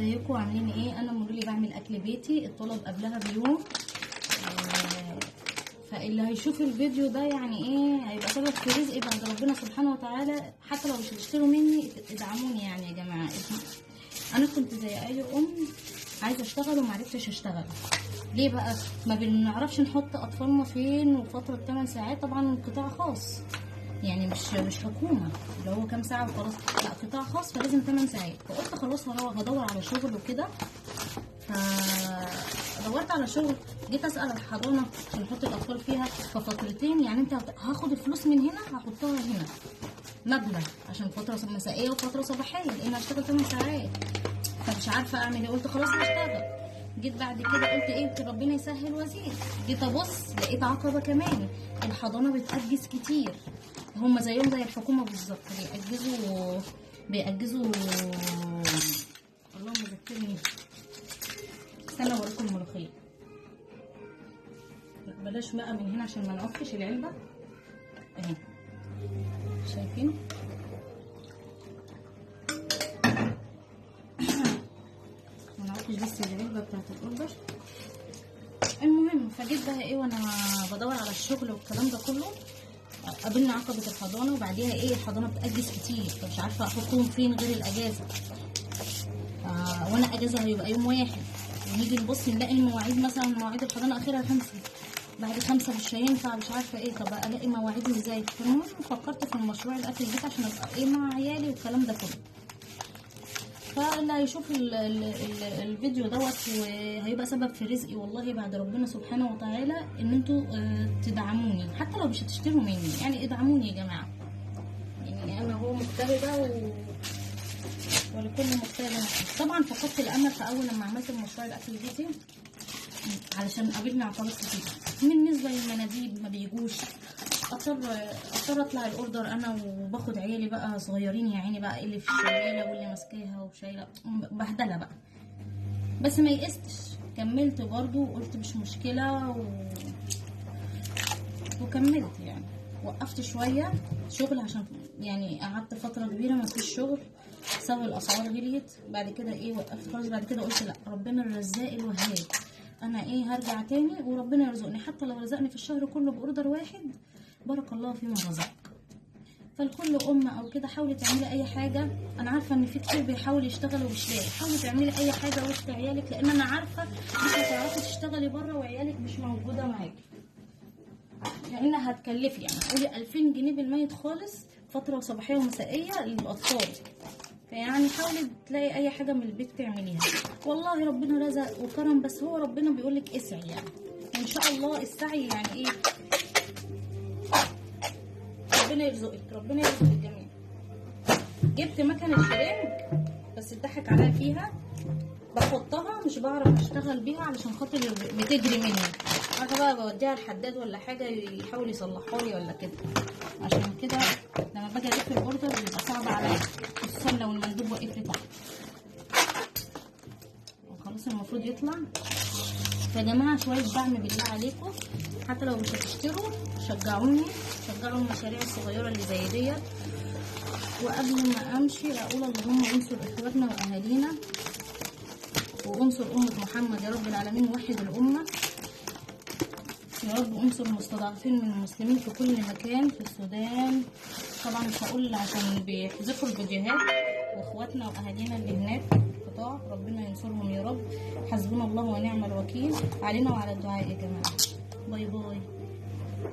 ازيكم عاملين ايه؟ انا مولي بعمل اكل بيتي، الطلب قبلها بيوم. فاللي هيشوف الفيديو ده يعني ايه هيبقى سبب في رزقي بعد ربنا سبحانه وتعالى. حتى لو مش هتشتروا مني ادعموني يعني يا جماعة. انا كنت زي اي ام عايزه اشتغل ومعرفتش اشتغل. ليه بقى؟ ما بنعرفش نحط اطفالنا فين، وفترة 8 ساعات طبعا قطاع خاص، يعني مش حكومة اللي هو كام ساعة وخلاص، لا قطاع خاص فلازم 8 ساعات. فقلت خلاص وانا هدور على شغل وكده، فدورت على شغل، جيت اسال الحضانة عشان احط الاطفال فيها ففترتين، يعني انت هاخد الفلوس من هنا هحطها هنا مبلغ عشان فترة مسائية وفترة صباحية، لان هشتغل 8 ساعات، فمش عارفه اعمل ايه. قلت خلاص هشتغل. جيت بعد كده قلت ايه ربنا يسهل وازيد. جيت ابص لقيت عقبه كمان، الحضانة بتأجز كتير، هما زيهم زي الحكومة بالظبط، بيأجزوا. اللهم ذكرني، استنى اوريكم الملوخية. لا بلاش بقى من هنا عشان ما نعكش العلبة اهي، شايفين؟ ما نعكش بس العلبة بتاعت الاوردر. المهم فجيت بقى ايه وانا بدور على الشغل والكلام ده كله، قابلنا عقبة الحضانة، وبعديها ايه الحضانة بتأجز كتير، فمش عارفة احطهم فين غير الاجازة. وانا اجازة هيبقى يوم واحد، ونيجي نبص نلاقي المواعيد مثلا مواعيد الحضانة اخرها 5، بعد 5 مش هينفع، مش عارفة ايه، طب الاقي مواعيد ازاي؟ فالمهم فكرت في المشروع الاكل البيت عشان ابقى ايه مع عيالي والكلام ده كله. فاللي هيشوف الفيديو دوت وهيبقى سبب في رزقي والله بعد ربنا سبحانه وتعالى، ان انتوا تدعموني حتى لو مش هتشتروا مني، يعني ادعموني يا جماعة. يعني انا هو مجتهدة ولكل مجتهد نصيب. طبعا فقدت الامل في اول لما عملت المشروع الاكل البيتي، علشان قابلني عقبات كتير. بالنسبة للمناديب ما بيجوش، اضطر اطلع ال order انا، وباخد عيالي بقى صغيرين يا عيني بقى، اللي في الشياله واللي ماسكاها وشايله بهدله بقى. بس ما يئستش، كملت برضو وقلت مش مشكلة وكملت. يعني وقفت شوية شغل عشان يعني قعدت فترة كبيرة ما فيش شغل بسبب الاسعار غليت. بعد كده ايه وقفت خالص. بعد كده قلت لا، ربنا الرزاق الوهاب، انا ايه هرجع تاني وربنا يرزقني، حتى لو رزقني في الشهر كله ب order واحد بارك الله فيما رزق. فالكل ام او كده حاولي تعملي اي حاجة. انا عارفه ان في كتير بيحاول يشتغل ومش لاقي، حاولي تعملي اي حاجة وسط عيالك، لان انا عارفه مش هتعرفي تشتغلي بره وعيالك مش موجودة معاكي، لان هتكلفي يعني قولي 2000 جنيه بالميت خالص فترة صباحية ومسائيه للاطفال. فيعني حاولي تلاقي اي حاجة من البيت تعمليها. والله ربنا رزق وكرم، بس هو ربنا بيقولك اسعي يعني، وان شاء الله السعي يعني ايه ربنا يرزقك، ربنا يرزق الجميع. جبت مكنه شرنج بس اتضحك عليا فيها، بحطها مش بعرف اشتغل بيها علشان خاطر بتجري مني، عارفه بقى بوديها الحداد ولا حاجة يحاول يصلحها لي ولا كده. عشان كده لما باجي الف ال order بيبقى صعب عليا، خصوصا لو المندوب واقف لي تحت. وخلاص المفروض يطلع. يا جماعة شوية دعم بالله عليكم، حتى لو مش هتشتروا شجعوني، شجعوا المشاريع الصغيرة اللي زي ديت. وقبل ما امشي اقول اللهم انصر اخواتنا واهالينا، وانصر امه محمد يا رب العالمين، وحد الامة يا رب، انصر المستضعفين من المسلمين في كل مكان، في السودان طبعا مش هقول عشان بيحذفوا الفيديوهات، واخواتنا واهالينا اللي هناك في القطاع ربنا ينصرهم يا رب. حسبنا الله ونعم الوكيل علينا وعلى الدعاء يا جماعة. bye bye.